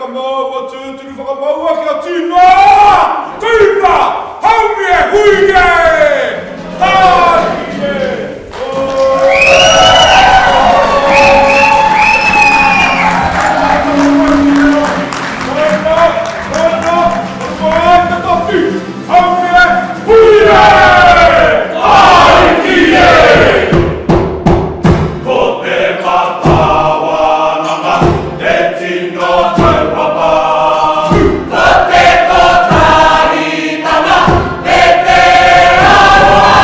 whakamaua tūturu whakamaua kia tīna! Tīna! Haumi e hui e! Tāiki e! Ko te Matawānanga te tino kaupapa. Ko te kotahitanga me te aroha.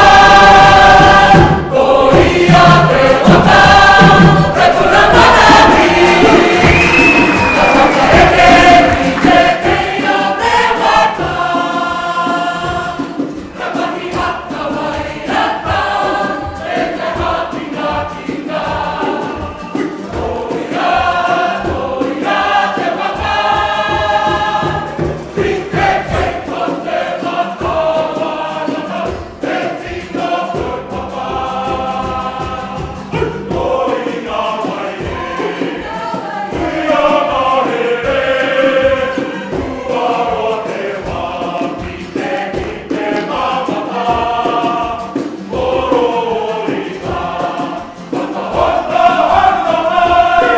Ko ia te waka, te puna manaaki. Ka whakaeke ki te kei o te waka. Ka mahi haka waiata me te hākinakina. Koia, koia te waka. Ki te kei ko te matawānanga te tino kaupapa. Koia wai e, huia mahere, kua roa te wā ki te kite mātata, korōrita, whakahana mai,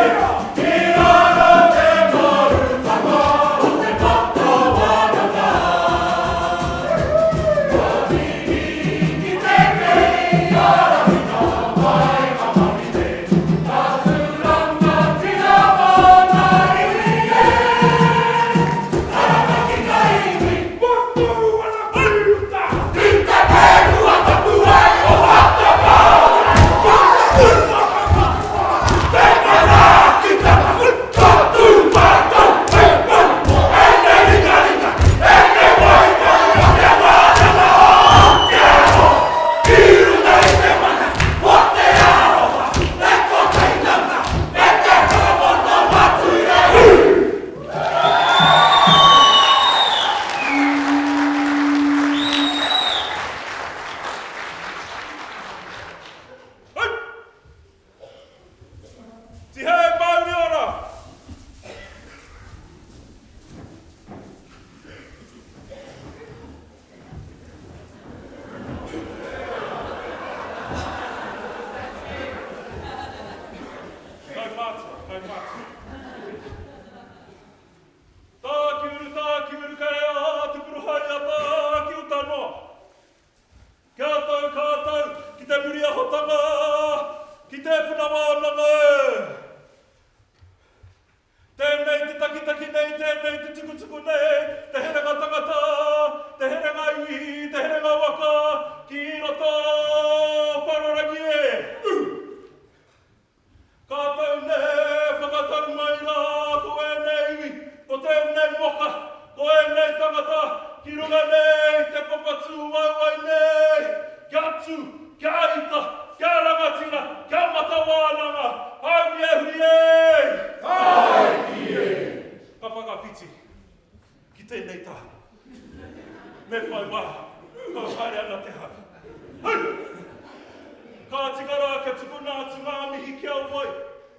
ki raro te marutanga o te matawānanga. Ka mihi ki te kei ārahina mai a Mahine, ka tū rangatira mōna iwi e. Arataki ka iwi. Whakatau ana ki uta. Ki te whenua tapu ai o Hatapa. Te manaakitanga, ka tū mātou hei pou mō ēnei ringaringa, ēnei waewae o te wānanga o Aotearoa. Ki runga i te mana o te aroha, te kotahitanga me te whakapono matua. Hei! Tihei mauri ora! Kaumātua, kaumātua. Tākiuru, tākiuru, kei a te puruhai a tākiuta noa. Kia tau, ka tau, ki te muri ahotanga, ki te puna wānanga e. Tēnei te takitaki nei, tēnei te tukutuku nei, te herenga tangata, te herenga iwi, te herenga waka, ki roto Wharorangi e! Ū! Ka tau nei, whakatau mai rā ko ēnei iwi, ko tēnei waka, ko ēnei tangata, ki runga nei te papa tūwaewae nei, kia tū, Kia ita, kia rangatira, kia matawānanga, haumi e hui e! Tāiki e! Ka whakawhiti ki tēnei taha. Me whai wā, kau haere ana te hau. Hei! Ka tika rā kia tukuna atu ngā mihi ki a wai,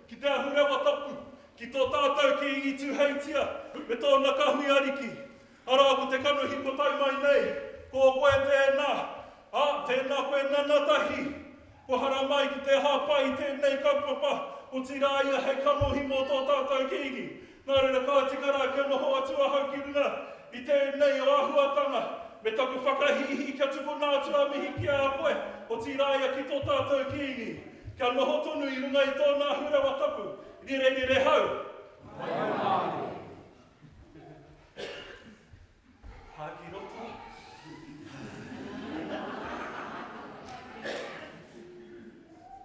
ki te ahurewa tapu, ki tō tātou Kīngi Tūheitia me tōna kahui ariki, Arā, ko te kanohi kua tae mai nei, ko koe tēnā, ā, tēnā koe nana tahi, kua haramai ki te hāpai i tēnei kaupapa, otirā ia hei kanohi mō tō tātou Kīngi. Nā reira, ka tika rā kia noho atu ahau ki runga i tēnei āhuatanga, me taku whakahīhī kia tukuna atu a mihi ki a koe, otirā ia ki tō tātou Kīngi, kia noho tonu i runga i tōna ahurewa tapu, rirerire hau. Waiomārie. Hā ki roto.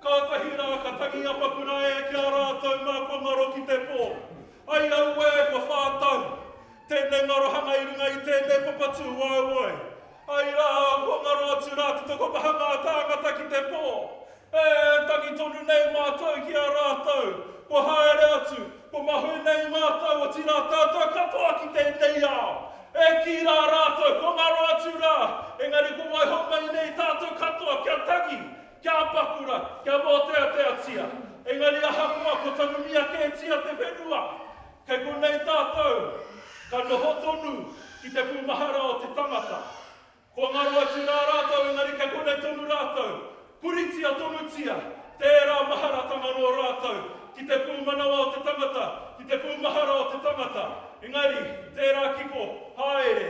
Kātahi rā ka tangi a Papurae ki a rātou mā kua ngaro ki te pō. Ai auē, kua whātau. Tēnei ngarohanga i runga i tēnei papa tūwaewae. Ai rā, kua ngaro atu rā te tokomaha ngā tāngata ki te pō. E tangi tonu nei mātou ki a rātou, kua haere atu, kua mahue nei mātou, otirā tātou katoa ki tēnei ao. E kī rā rātou, kua ngaro atu rā, engari kua waiho mai nei tātou katoa kia tangi, kia apakura, kia mōteateatia. Engari ahakoa kua tanumia kētia te whenua, kei. Kei konei tātou, ka noho tonu ki te pūmahara o te tangata. Kua ngaro atu rā rātou engari kei konei tonu rātou. Puritia tonutia tērā maharatanga nō rātou ki te pūmanawa o te tangata, ki te pūmahara o te tangata. Engari, tērā kiko, haere,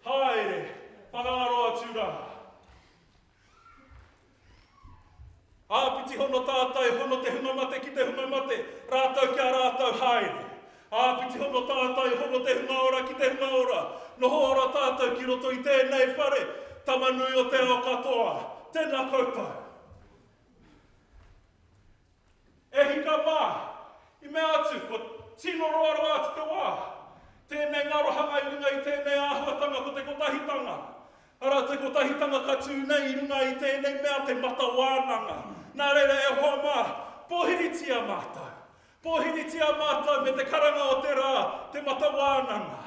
haere, whakangaro atu rā. Āpiti hono tātai, hono te hunga mate ki te hunga mate, rātou ki a rātou, haere. Āpiti hono tātai, hono te hunga ora ki te hunga ora, noho ora tātou ki roto i tēnei whare, tama nui o te ao katoa. Tēnā koutou. E hika mā, i mea atu, kua tino roa rawa atu te wā. Tēnei ngarohanga i runga i tēnei āhuatanga ko te kotahitanga. Arā, te kotahitanga ka tū nei i runga i tēnei mea te mata wānanga. Nā reira, e hoa mā, pōhiritia mātou. Pōhiritia mātou me te karanga o te rā, te mata wānanga.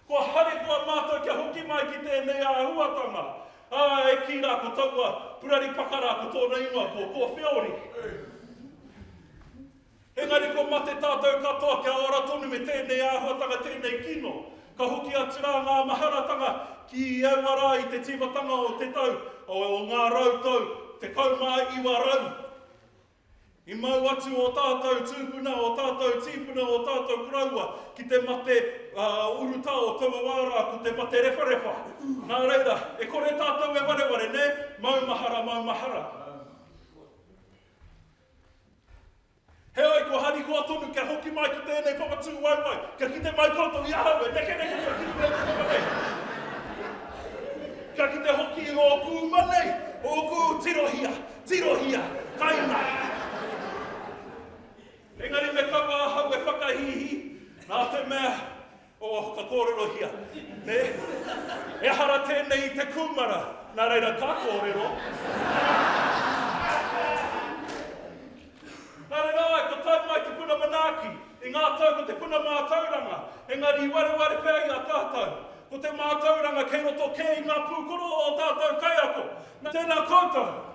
Kua harikoa mātou kia hoki mai ki tēnei āhuatanga. Ā, e kī rā ko taua purari paka rā ko tōna ingoa ko Kōwheori. Engari kua mate tātou katoa kia ora tonu me tēnei āhuatanga, tēnei kino. Ka hoki atu rā ngā maharatanga ki aua rā i te tīmatanga o te tau, o ngā rautau 19. I mau atu ō tātou tūpuna, ō tātou tīpuna, ō tātou koroua ki te mate urutā o taua wā rā, ko te mate rewharewha. Nā reira, e kore tātou e wareware, nē? Maumahara, maumahara. Heoi, kua harikoa tonu kia hoki mai ki tēnei papa tūwaewae, kia kite mai koutou i ahau e nekeneke ana ki runga i te papa nei. Kia kite hoki i ōku uma nei, ōku tirohia, Tirohia, kainga! Engari me kaua ahau e whakahīhī, nā te mea, oh, ka kōrerohia, nē? Ehara tēnei i te kūmara, nā reira ka kōrero. Nā reira āe, kua tae mai te puna manaaki, i ngā tau ko te puna mātauranga, engari i wareware pea i a tātou, ko te mātauranga kei roto kē i ngā pūkoro o ō tātou kaiako, Tēnā koutou.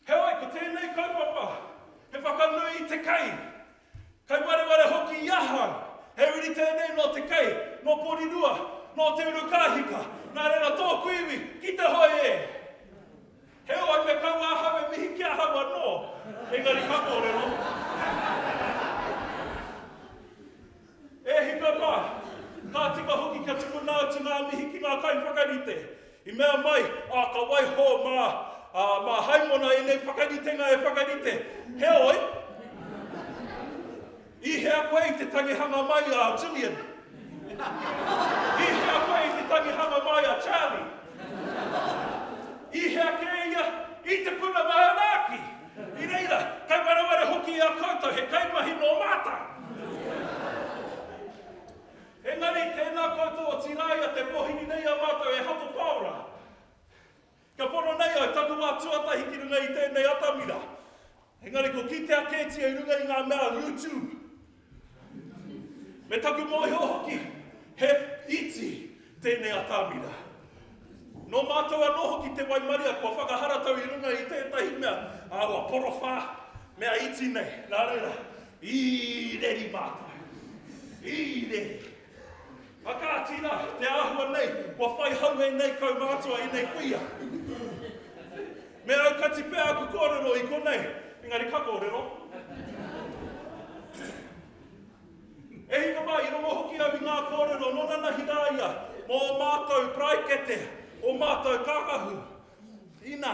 Heoi, ko tēnei kaupapa, he whakanui i te kai, kai wareware hoki i ahau. He uri tēnei nō te kai, nō Porirua, nō Te Urukāhika, nā reira tōku iwi, ki te hoe e! Heoi, me kaua ahau e mihi ki ahau anō, engari ka kōrero. E hika mā, ka tika hoki kia tukuna atu ngā mihi ki ngā kaiwhakarite. I mea mai, ā, ka waiho mā, ā, mā Haimona ēnei whakaritenga e whakarite. Heoi, i hea koe i te tangihanga mai a Gillian? I hea koe i te tangihanga mai a Charlie? I hea kē ia? I te puna manaaki! I reira, kai wareware hoki i a koutou he kaimahi nō mātou. Engari, tēnā koutou otirā ia te pōhiri nei a mātou e Hato Paora. Kia pono nei au, taku wā tuatahi ki runga i tēnei atamira. Engari ko kitea kētia i runga i ngā mea YouTube. Me taku mōhio hoki, he iti tēnei atamira. Nō mātou anō hoki te waimaria kua whakaharatau i runga i tētahi mea, ā, ua porowhā, mea iti nei, nā reira, i reri mātou. I reri. A kāti rā, te āhua nei, kua whai hau ēnei kaumātua, ēnei kuia. Me aukati pea aku kōrero i konei, engari ka kōrero. E hika mā, i rongo hoki au i ngā kōrero nō nanahi rā ia mō ō mātou paraikete, ō mātou kākahu. Inā.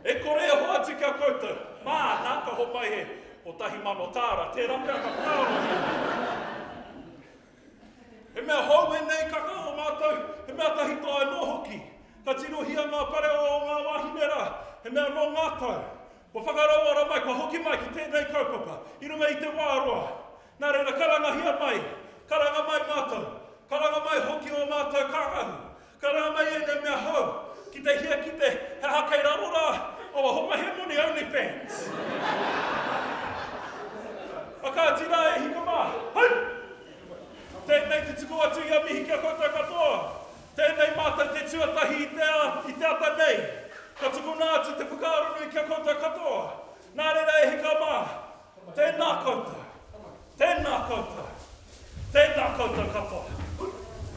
E kore e hoatu ki a koutou. Māna ka homai he 1,000 tāra, tērā pea ka whakaarohia. He mea hou ēnei kaka o mātou, he mea tahito anō hoki. Ka tirohia ngā parewa o ngā wāhine rā, he mea nō ngā tau. Kua whakarauora mai, kua hoki mai ki tēnei kaupapa i runga i te wā roa. Nā reira karangahia mai, karanga mai mātou, karanga mai hoki ō mātou kākahu, karanga mai ēnei mea hou, ki te hia ki te he aha kei raro rā, aua homai he moni OnlyFans. A kāti rā e hika mā, hei! Tēnei te tuku atu i a mihi ki a koutou katoa. Tēnei mātou te tuatahi i te, i te ata nei. Ka tukuna atu te whakaaro nui. ki a koutou katoa. Nā reira e hika mā, tēnā koutou, tēnā koutou, tēnā koutou katoa.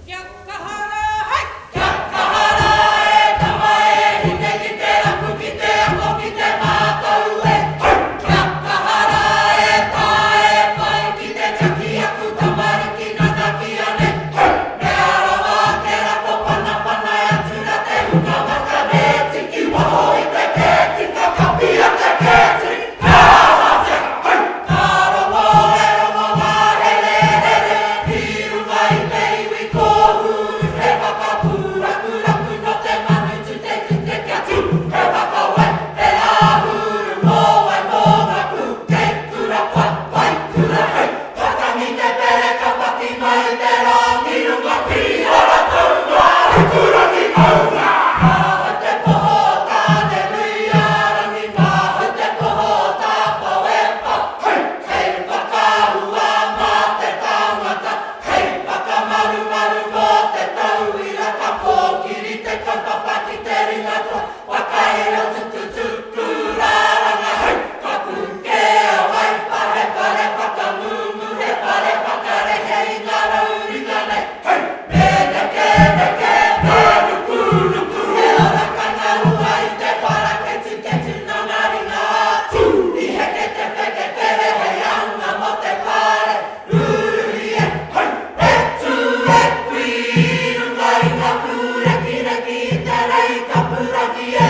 Kia kaha rā, hei! Kia kaha rā e tama e hine ki te rapu ki te ako ki te mātau e. Hei! Kia kaha rā e tā e whai ki te tiaki aku tamariki nanakia nei. Hei! Mea rawa ake ra ko panapana e atu ra te hunga waka nēti ki waho i te kēti ka kapia te kēti. Ka ahatia! Hei! Ka rongo e rongo ngā herehere i runga i te iwi kōhuru he waka pūrakuraku nō te manu tutetute kia tū he waka wai he āhuru mōwai mō ngā pūkei kura pai pai kura hei ka tangi te pere ka paki mai te rā ki runga ki ō rātou ngā hikurangi maunga. Māhau te poho o Tāne-nui-ā-rangi Māhau te poho o Tāwhao e whā Hei! Hei whakaahua mā te tangata, hei whakamarumaru mō te tauira ka kōkiri te kaupapa ki te ringa toa, whakairo tukutuku raranga hei, ka pūkea waipa he whare whakangungu, he whare whakarehe i ngā rauringa nei, hei! Me nekeneke, me rukuruku, he ora kai ngā hua i te paraketuketu nā ngā ringa atu. I heke te wheketere hei anga mō te whare, ruruhi e, hei! E tū e kui i runga i ngā pūrekireki i te rei kapurangi e,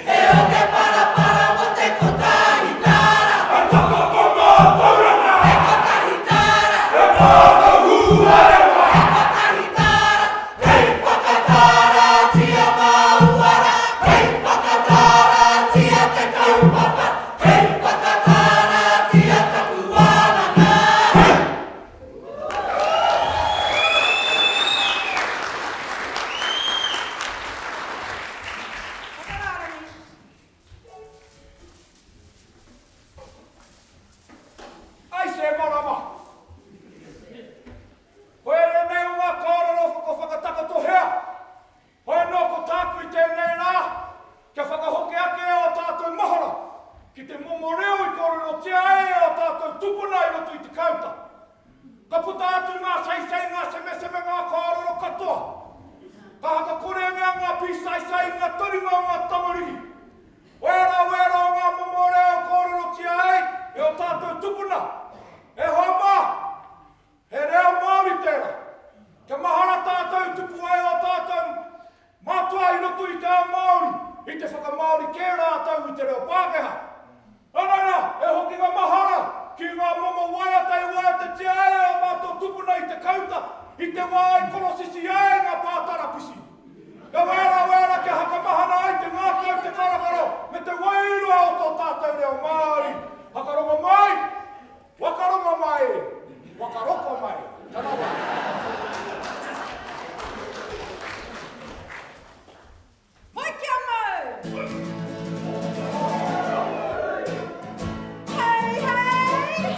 he oke parapara mō te kotahi tāra. He whakapapa mātauranga. He kotahi tāra. He whānau hūwarewa. He kotahi tāra. Kei whakatāratia ngā uara, kei whakatāratia te kaupapa, kei whakatāratia taku wānanga. Hei! Whakarārangi. Aise e marama. Ko ēnei o ngā kōrero ko whakatakotohea. Hoi anō ko tāku i tēnei rā, kia whakahoki ake ō tātou mahara ki te momo reo i kōrerotia ai e ō tātou tupuna i roto i te kāuta. Ka puta atu ngā saisai, ngā semeseme, ngā kōrero katoa. Ka hakakorengia ngā pīsaisai i ngā taringa o ngā tamariki. Wērā, wērā o ngā momo reo kōrerotia ai e ō tātou tupuna. E hoa mā, he reo Māori tērā. Kia mahara tātou i tupu ai ō tātou mātua i roto i te ao Māori, i te whakamāori kē rātou i te reo Pākehā. Nā reira, e hokinga mahara ki ngā momo waiata i waiatatia ai e ō mātou tupuna i te kauta, i te wā i korosisi ai ngā pātarapisi. Kia wera, wera, kia hakamahana ai te ngākau, te karangaro, me te wairua o tō tātou reo Māori. Whakarongo mai, whakarongo mai, whakaroko mai. Ka rawe. Moe kia mau! Hei, hei,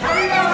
hei, hei, hei!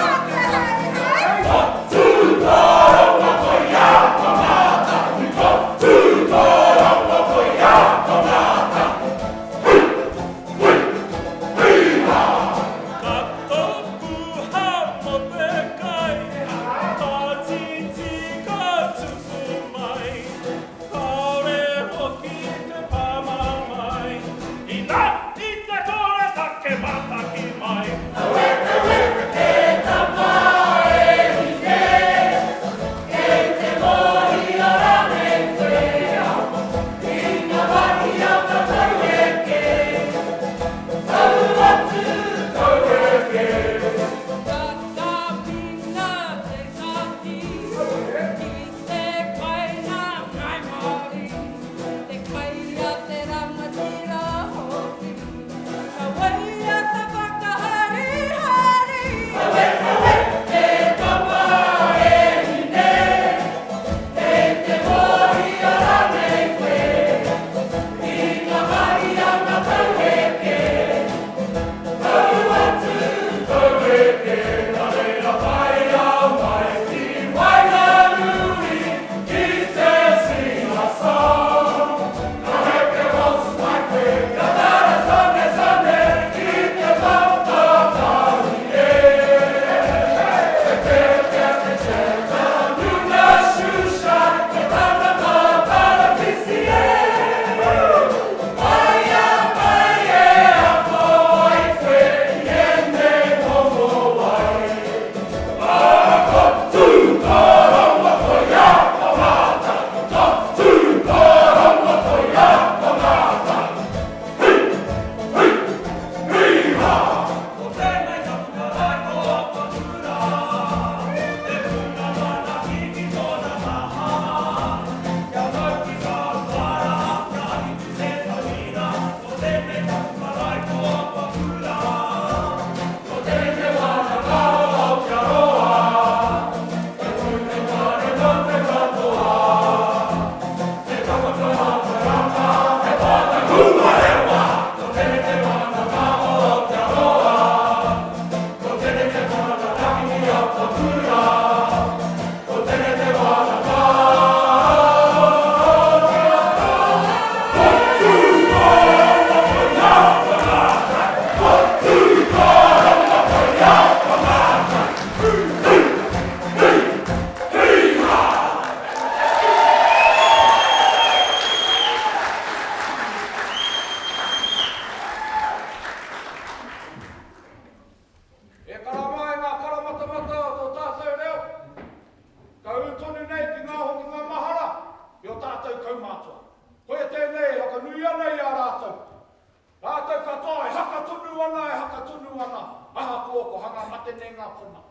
ka mate nei ngā poma.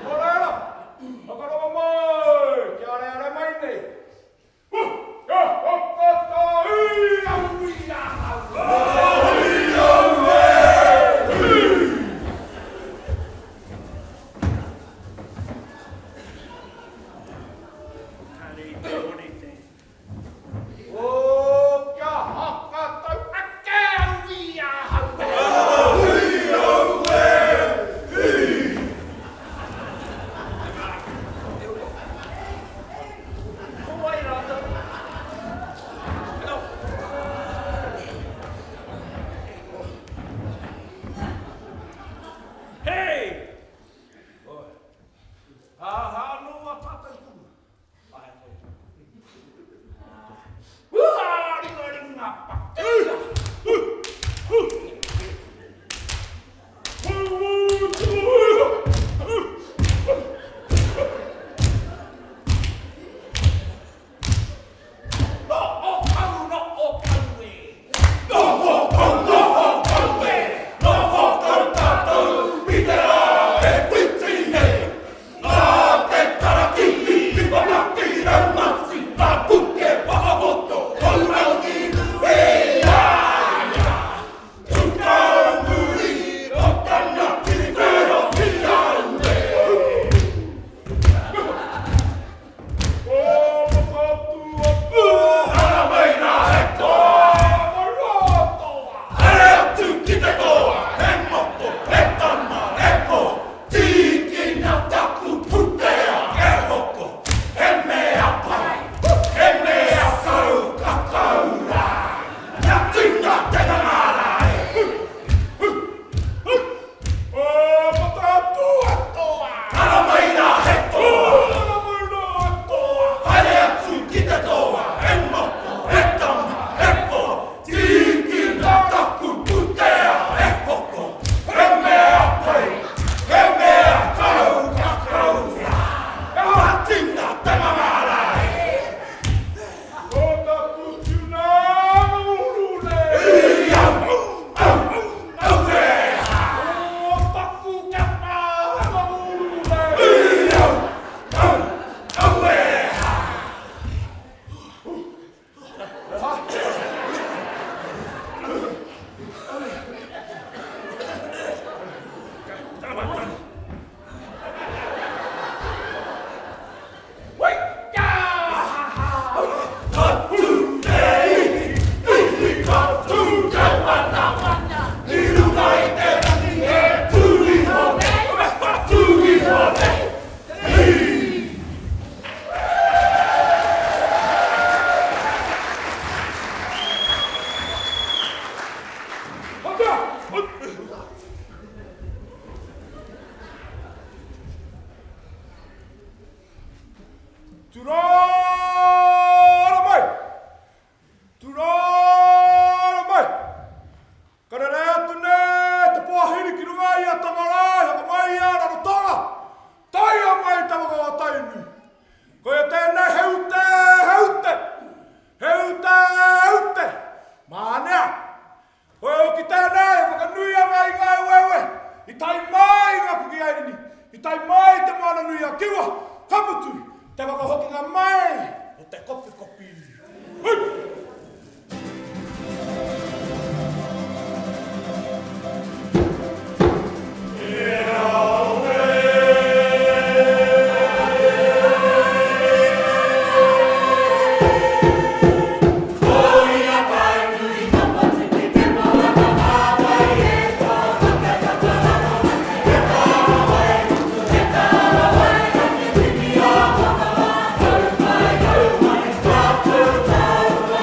Nō reira, whakarongo mai, kia areare mai nei. Ko wai rātou? Hei! Aha anō a tātou kupu. Ua, ringa ringa pakia. No o kau, no o kau e. No o kau, no o kau e. No o kau tātou i te rā e whiti nei. Nā te tarakihi ki Panaki Raumati, ngā puke whakapoto, kourangi nui a ia. Tū muri o tana kiri whero ki a ue. Ara mai rā he toa. Haere atu ki te toa, he moko, he tama, he ko. Tīkina taku putea e hoko, he mea pai, he mea kau ka kau rā. Kia tina te ngangara e. Ara mai rā he toa. Haere atu ki te toa, e moko, e tama, e po, tīkina taku putea e hoko, he mea pai, he mea kau ka kau rā. Ka tina te ngangara e. Ko taku tuna uru nei. I au, au, au e ha. Ko taku kapa uru nei. I au, au, au e ha. Ka tū te ihi, ihi ka tū te wanawana. I runga i te rangi e tū iho nei, tū iho nei. Turara mai! Turara mai! Ka rere atu nei te poahiri ki runga i a Tangaroa i whakamai i a Rarotonga. Taia mai te waka o Tainui. Koia tēnei he ute, he ute! He ute, he ute! Mānea! Koia hoki tēnei e whakanui ana i ngā eweewe i tae mai ngā Kuki Airini, i tae mai Te Moana-nui-a-Kiwa, ka mutu te whakahokinga mai o te kopikopi. Hui! Ka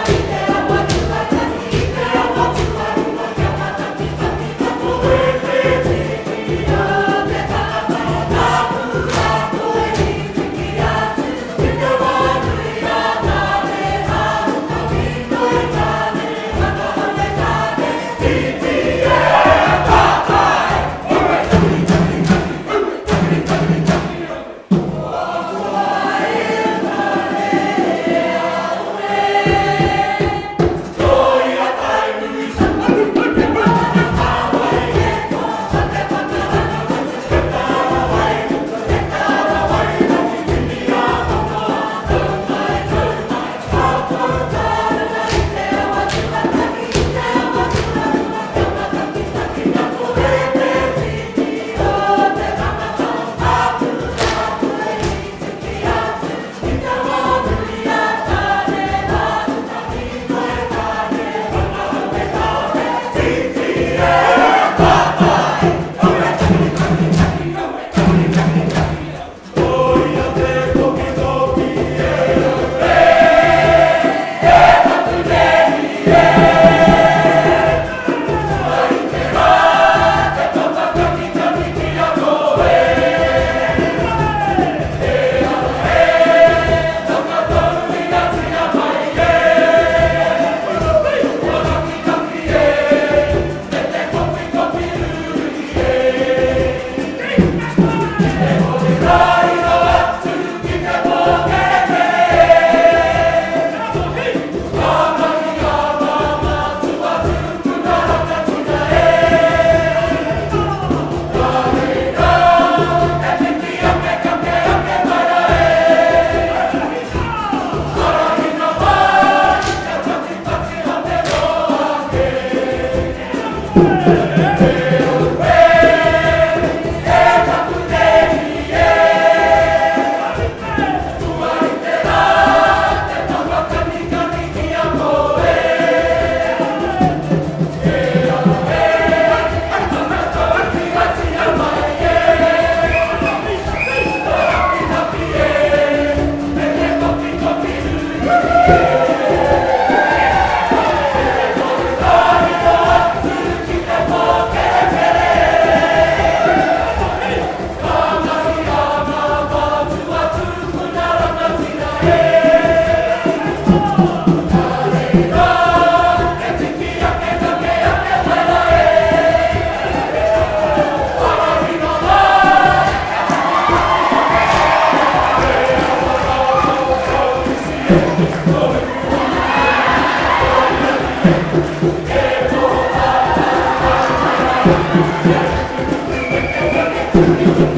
Thank